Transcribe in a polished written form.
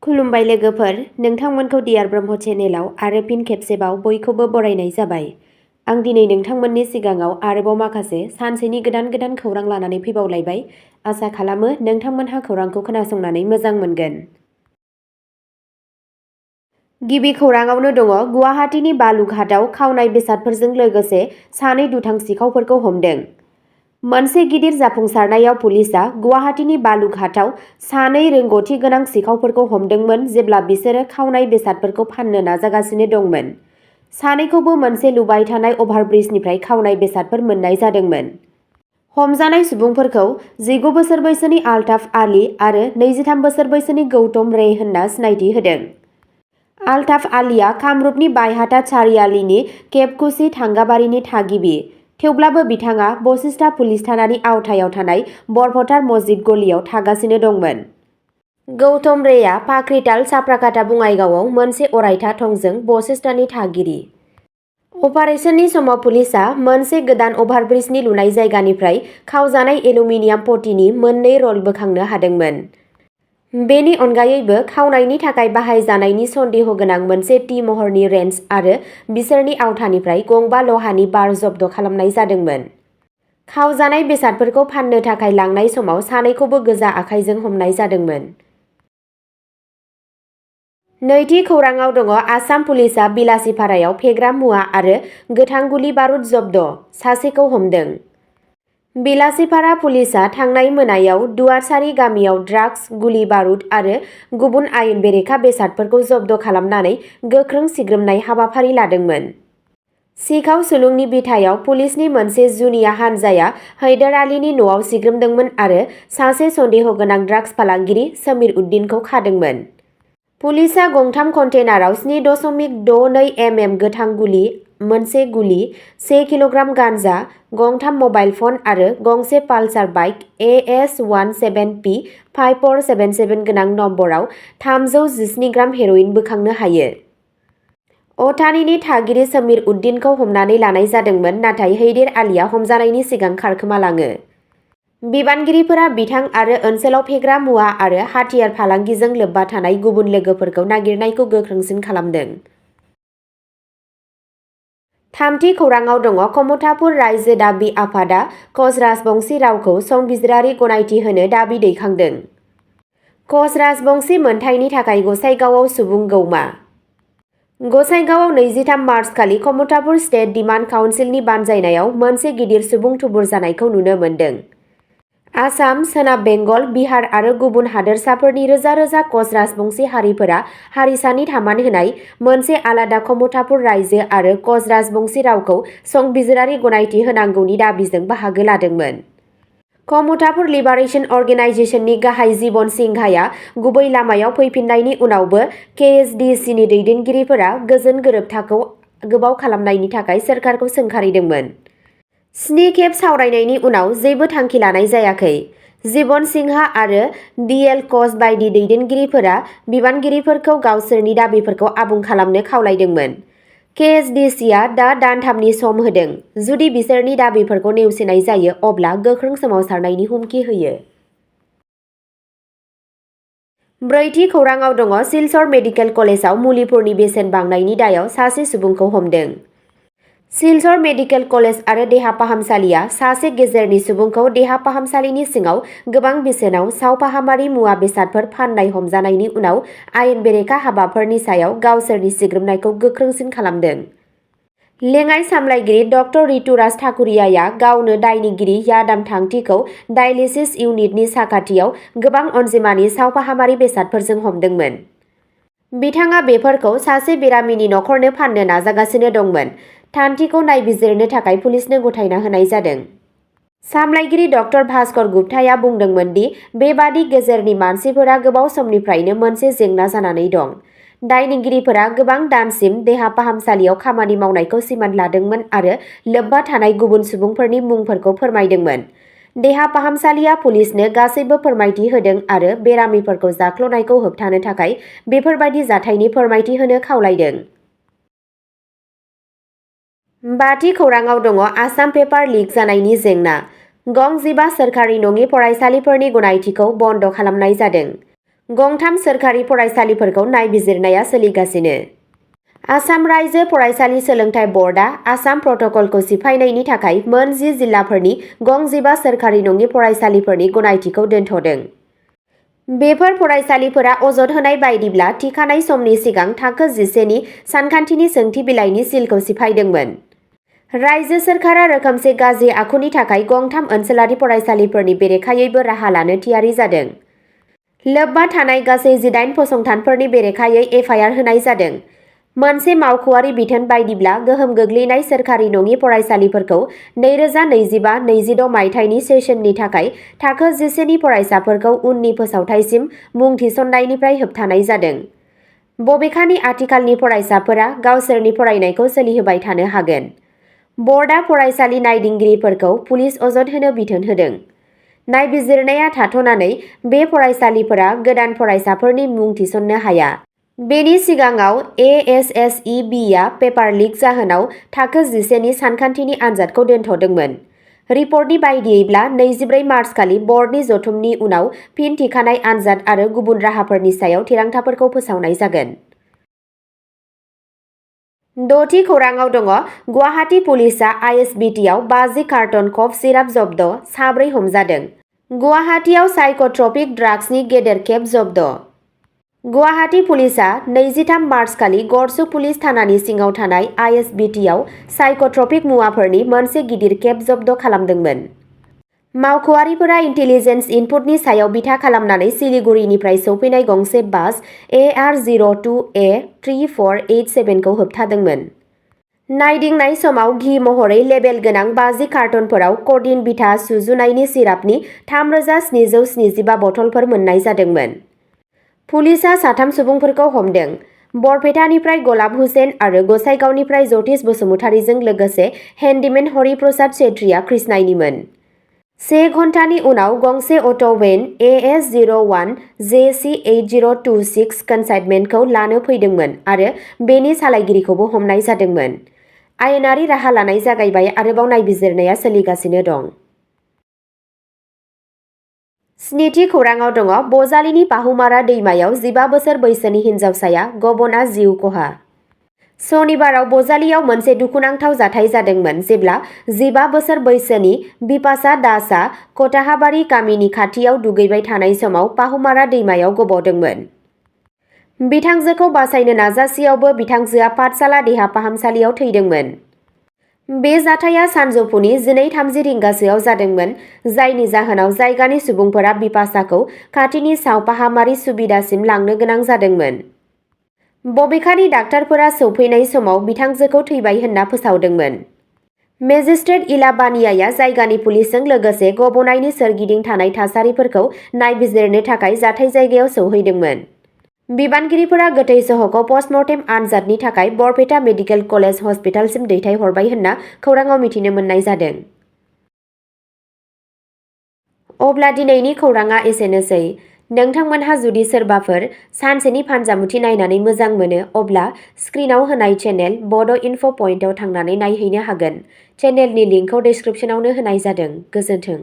खुलुमबाय लोगोफोर, नोंथांमोनखौ डियार ब्रह्म चेनेलाव आरो फिन खेबसेबाव बयखौबो बरायनाय जाबाय। आं दिनै नोंथांमोननि सिगाङाव आरोबाव माखासे सानसेनि गोदान खौरां लानानै फैबावलायबाय। आसा खालामो नोंथांमोनहा खौरांखौ खोनासंनानै मोजां मोनगोन। गिबि खौराङावनो दङ गुवाहाटीनि बालुघाटआव खावनाय बेसादफोरजों लोगोसे सानै दुथां सिखावफोरखौ हमदों। मोनसे गिदिर जाफुंसारनायाव पुलिसआ गुवाहाटीनि बालुघाटआव सानै रोंग'थि गोनां सिखावफोरखौ हमदोंमोन जेब्ला बिसोरो खावनाय बेसादफोरखौ फाननो नाजागासिनो दंमोन। सानैखौबो मोनसे लुबाय थानाय अभारब्रिजनिफ्राय खावनाय बेसादफोर मोननाय जादोंमोन। हमजानाय सुबुंफोरखौ 19 बोसोर बैसोनि आल्ताफ आली आरो 23 बोसोर बैसोनि गौतम रे होनना सिनायथि होदों। आल्ताफ आलीआ कामरुपनि बायहाटा चारियालीनि केबकुसि थांगाबारिनि थागिबि। थेवब्लाबो बिथाङा बशिष्टा पुलिस थानानि आवथायाव थानाय बरफतार मस्जिद गलियाव थागासिनो दंमोन। गौतम रेआ पाक्रिताल साप्राकाटा बङाइगावआव मोनसे अरायथा थंजों बशिष्टानि थागिरि। अपारेशननि समाव पुलिसआ मोनसे गोदान अभारब्रिजनि लुनाय जायगानिफ्राय खावजानाय एलुमिनियाम पटिनि मोननै रल बोखांनो हादोंमोन। बेनि अनगायैबो खावनायनि थाखाय बाहायजानायनि सन्देह गोनां मोनसे टि महरनि रेन्च आरो बिसोरनि आवथानिफ्राय गंबा लहानि बार जब्द खालामनाय जादोंमोन। खावजानाय बेसादफोरखौ फाननो थाखाय लांनाय समाव सानैखौबो गोजा आखाइजों हमनाय जादोंमोन। नैथि खौराङाव दङ आसाम पुलिसआ बिलासिपारायाव फेग्रा मुवा आरो गोथां गुलि बारुद जब्द, सासेखौ हमदों। बिलासिपारा पुलिसआ थांनाय मोनायाव दुवारसारि गामियाव ड्राग्स, गुलि बारुद आरो गुबुन आयेन बेरेखा बेसादफोरखौ जब्द खालामनानै गोख्रों सिग्रोमनाय हाबाफारि लादोंमोन। सिखाव सुलुंनि बिथायाव पुलिसनि मोनसे जुनिया हानजाया हैदर आलीनि न'आव सिग्रोमदोंमोन आरो सासे सन्देह गोनां ड्राग्स फालांगिरि समीर उद्दिनखौ खादोंमोन। पुलिसआ गंथाम कन्टेनाराव 7.62 mm गोथां गुलि, मोनसे गुलि, 1 किल'ग्राम गान्जा, गंथाम मबाइल फन आरो गंसे पालसार बाइक AS17P 5477 गोनां नम्बराव 317 ग्राम हेर'इन बोखांनो हायो। अटानीनि थागिरि समीर उद्दिनखौ हमनानै लानाय जादोंमोन, नाथाय हैदर आलीआ हमजानायनि सिगां खारखोमालाङो। बिबानगिरिफोरा बिथां आरो ओनसोलाव फेग्रा मुवा आरो हाथियार फालांगिजों लोब्बा थानाय गुबुन लोगोफोरखौ नागिरनायखौ गोख्रोंसिन खालामदों। थामथि खौराङाव दङ कमतापुर रायजो दाबि आफादआ कच राजबंशी रावखौ संबिजिरारि गनायथि होनो दाबि दैखांदों। कच राजबंशी मोनथायनि थाखाय गसाइगावआव सुबुं गौमा। गसाइगावआव 23 मार्च खालि कमतापुर स्टेट डिमान्ड काउन्सिलनि बानजायनायाव मोनसे गिदिर सुबुं थुबुर जानायखौ नुनो मोन्दों। आसाम, सोनाब बेंगल, बिहार आरो गुबुन हादोरसाफोरनि रोजा रोजा कच राजबंशी हारिफोरा हारिसानि थामान होनाय मोनसे आलादा कमतापुर रायजो आरो कच राजबंशी रावखौ संबिजिरारि गनायथि होनांगौनि दाबिजों बाहागो लादोंमोन। कमतापुर लिबारेशन अर्गेनाइजेशननि गाहाय जीवन सिंघाया गुबै लामायाव फैफिन्नायनि उनावबो KSDCनि दैदेनगिरिफोरा गोजोन गोरोबथाखौ गोबाव खालामनायनि थाखाय सोरखारखौ सोंखारिदोंमोन। 7 खेब सावरायनायनि उनाव जेबो थांखि लानाय जायाखै। जीवन सिंहा आरो DL कच बायदि दैदेनगिरिफोरा बिबानगिरिफोरखौ गावसोरनि दाबिफोरखौ आबुं खालामनो खावलायदोंमोन। KSDCआ दा दानथामनि सम होदों। जुदि बिसोरनि दाबिफोरखौ नेवसिनाय जायो अब्ला गोख्रों सोमावसारनायनि हुमखि होयो। ब्रैथि खौराङाव दङ सिलचर मेडिकेल कलेजाव मुलिफोरनि बेसेन बांनायनि दायाव सासे सुबुंखौ हमदों। सिलचर मेडिकेल कलेज आरो देहा फाहामसालिया सासे गेजेरनि सुबुंखौ देहा फाहामसालिनि सिङाव गोबां बेसेनाव सावफाहामारि मुवा बेसादफोर फाननाय हमजानायनि उनाव आयेन बेरेखा हाबाफोरनि सायाव गावसोरनि सिग्रोमनायखौ गोख्रोंसिन खालामदों। लेङाइ सामलायगिरि डक्टर ऋतुराज ठाकुरियाया गावनो दायनिगिरि यादाम थांखिखौ डायलिसिस इउनिटनि साखाथियाव गोबां अनजिमानि सावफाहामारि बेसादफोरजों हमदोंमोन। बिथाङा बेफोरखौ सासे बेरामिनि नखरनो फाननो नाजागासिनो दंमोन। थान्थिखौ नायबिजिरनो थाखाय पुलिसनो गथायना होनाय जादों। सामलायगिरि डक्टर भास्कर गुप्ताया बुंदोंमोन दि बेबादि गेजेरनि मानसिफोरा गोबाव समनिफ्रायनो मोनसे जेंना जानानै दं। दायनिगिरिफोरा गोबां दानसिम देहा फाहामसालियाव खामानि मावनायखौ सिमान लादोंमोन आरो लोब्बा थानाय गुबुन सुबुंफोरनि मुंफोरखौ फोरमायदोंमोन। देहा फाहामसालिया पुलिसनो गासैबो फोरमायथि होदों आरो बेरामिफोरखौ जाख्ल'नायखौ होबथानो थाखाय बेफोरबादि जाथायनि फोरमायथि होनो खावलायदों। बाथि खौराङाव दङ आसाम पेपार लिक जानायनि जेंना। गं 15 सोरखारि नङि फरायसालिफोरनि गनायथिखौ बन्द खालामनाय जादों। गंथाम सोरखारि फरायसालिफोरखौ नायबिजिरनाया सोलिगासिनो। आसाम रायजो फरायसालि सोलोंथाइ बर्डआ आसाम प्रट'कलखौ सिफायनायनि थाखाय मोन 10 जिल्लाफोरनि गं 15 सोरखारि नङि फरायसालिफोरनि गनायथिखौ दोनथ'दों। बेफोर फरायसालिफोरा अजद होनाय बायदिब्ला थिखानाय समनि सिगां थाखो 11 नि सानखान्थिनि सोंथि बिलाइनि सिलखौ सिफायदोंमोन। रायजो सोरखारा रोखोमसे गाज्रि आखुनि थाखाय गंथाम ओनसोलारि फरायसालिफोरनि बेरेखायैबो राहा लानो थियारि जादों। लोब्बा थानाय गासै 18 फसंथानफोरनि बेरेखायै एफआइआर होनाय जादों। मोनसे मावख'आरि बिथोन बायदिब्ला गोहोम गोग्लैनाय सोरखारि नङि फरायसालिफोरखौ 2025-26 मायथाइनि सेसननि थाखाय थाखो 11 नि फरायसाफोरखौ उननि फोसावथायसिम मुं थिसननायनिफ्राय होबथानाय जादों। बबेखानि आथिखालनि फरायसाफोरा गावसोरनि फरायनायखौ सोलिहोबाय थानो हागोन। बर्डआ फरायसालि नायदिंगिरिफोरखौ पुलिस अजद होनो बिथोन होदों। नायबिजिरनाया थाथ'नानै बे फरायसालिफोरा गोदान फरायसाफोरनि मुं थिसननो हाया। बेनि सिगाङाव एएसएसइबिआ पेपार लिक जाहोनाव थाखो 11 नि सानखान्थिनि आनजादखौ दोनथ'दोंमोन। रिपर्टनि बायदियैब्ला 24 मार्चखालि बर्डनि जथुमनि उनाव फिन थिखानाय आनजाद आरो गुबुन राहाफोरनि सायाव थिरांथाफोरखौ फोसावनाय जागोन। 6थि खौराङाव दङ गुवाहाटी पुलिसआ आइएसबिटिआव 50 कार्टन कफ सिराप जब्द, 4 हमजादों। गुवाहाटीआव साइक'ट्रपिक ड्राग्सनि गेदेर खेब जब्द। गुवाहाटी पुलिसआ 23 मार्चखालि गरसुक पुलिस थानानि सिङाव थानाय आइएसबिटिआव साइक'ट्रपिक मुवाफोरनि मोनसे गिदिर खेब जब्द खालामदोंमोन। मावख'आरिफोरा इन्टेलिजेन्स इनपुटनि सायाव बिथा खालामनानै सिलिगुरिनिफ्राय सौफैनाय गंसे बास AR02A3487 खौ होबथादोंमोन। नायदिंनाय समाव घि महरै लेबेल गोनां 50 कार्टनफोराव क'डिन बिथा सुजुनायनि सिरापनि 3775 बथलफोर मोन्नाय जादोंमोन। पुलिसआ 3 सुबुंफोरखौ हमदों। बरपेटानिफ्राय गलाब हुसेन आरो गसाइगावनिफ्राय जतिस बसुमतारीजों लोगोसे हेन्डिमेन हरिप्रसाद छेत्रीआ कृष्णाइनिमोन। 1 घन्टानि उनाव गंसे अट' वेन AS01JC8026 कनसाइनमेन्टखौ लानो फैदोंमोन आरो बेनि सालायगिरिखौबो हमनाय जादोंमोन। आयेनारि राहा लानाय जागायबाय आरोबाव नायबिजिरनाया सोलिगासिनो दं। 7थि खौराङाव दङ बजालिनि पाहुमारा दैमायाव 15 बोसोर बैसोनि हिन्जावसाया गबना जिउ खहा। सनिबाराव बजालियाव मोनसे दुखुनांथाव जाथाय जादोंमोन जेब्ला 15 बोसोर बैसोनि बिपाशा दासआ कटाहाबारि गामिनि खाथियाव दुगैबाय थानाय समाव पाहुमारा दैमायाव गब'दोंमोन। बिथांजोखौ बासायनो नाजासेयावबो बिथांजोआ पाठशाला देहा फाहामसालियाव थैदोंमोन। बे जाथाया सानजौफुनि 12:30 रिंगासोआव जादोंमोन, जायनि जाहोनाव जायगानि सुबुंफोरा बिपाशाखौ खाथिनि सावफाहामारि सुबिदासिम लांनो गोनां जादोंमोन। बबेखानि डाक्टारफोरा सौफैनाय समाव बिथांजोखौ थैबाय होनना फोसावदोंमोन। मेजिस्ट्रेट इला बानियाया जायगानि पुलिसजों लोगोसे गबनायनि सोरगिदिं थानाय थासारिफोरखौ नायबिजिरनो थाखाय जाथाय जायगायाव सौहैदोंमोन। बिबानगिरिफोरा गोथै सहखौ पस्टमर्टेम आनजादनि थाखाय बरपेटा मेडिकेल कलेज हस्पिटालसिम दैथायहरबाय होनना खौराङाव मिथिनो मोननाय जादों। अब्ला दिनैनि खौराङा एसेनोसै। नोंथांमोनहा जुदि सोरबाफोर सानसेनि फानजामुथि नायनानै मोजां मोनो अब्ला स्क्रिनाव होनाय चेनेल बड' इनफ' पइन्टआव थांनानै नायहैनो हागोन। चेनेलनि लिंकखौ डिस्क्रिप्शनावनो होनाय जादों। गोजोन्थों।